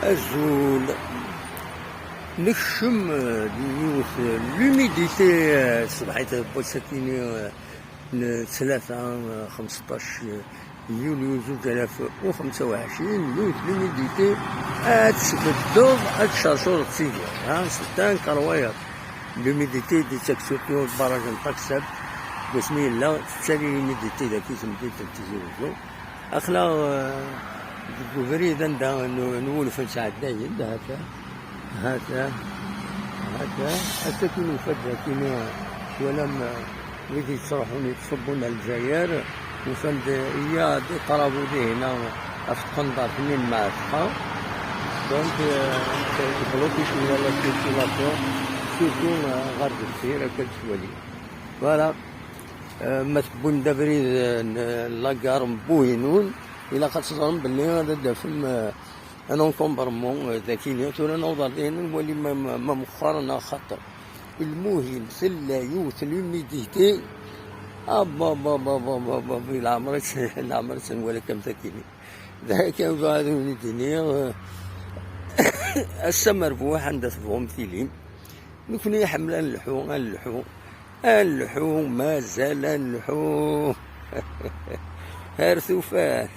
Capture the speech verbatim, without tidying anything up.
Azul. Nekcem, eh, di yiwet, eh, l'humidité, eh, ṣṣbeḥ-a tewweḍ sakini, eh, n ttlata, eh, xemseṭṭac, eh, yulyu zuǧ alaf u xemsa u ɛecrin, yiwet l'humidité ad tesbeddeḍ, ad tcercureḍ tigi. Ha, c'est incroyable. L'humidité d-yettak surtout barrage n Taksab, deg wasmi yella tettali l'humidité dagi temdint n Tizi Wezzu. Aql-aɣ, eh, deg ubrid anda n-, nwulef nettɛeddayen-d, hata, hata, hata, hata kin ufa-d, kin, eh, twalam, eh, wid yettruḥun yettṣubbun ar Lezzayer, ufan-d, eh, il y a des travaux dihina ɣef tqendart-nni n Mɛatqa. Donc, eh, tebloki cwiya la circulation, surtout, eh, ɣer deffir, akka d-twali. Voilà. Eh, ma tewwim-d abrid, eh, n, eh, la gare n Buhinun, ilaq ad teẓrem belli ad d-tafem, eh, un encombrement, eh, dagi. Tura newweḍ ar din, nwali ma, ma, ma meqqar neɣ xaṭer. Lmuhim, tella yiwet l'humidité. Ah, ba, ba, leɛmer i tt-, leɛmer i tt-nwala kan dagi. D akken bɣiɣ ad wen-d-iniɣ, eh, ass amerbuḥ anda tebɣum tilim. Nekni iḥemmel ad nleḥḥu, ad nleḥḥu, ad nleḥḥu, mazal ad nleḥḥu. Ar tufat.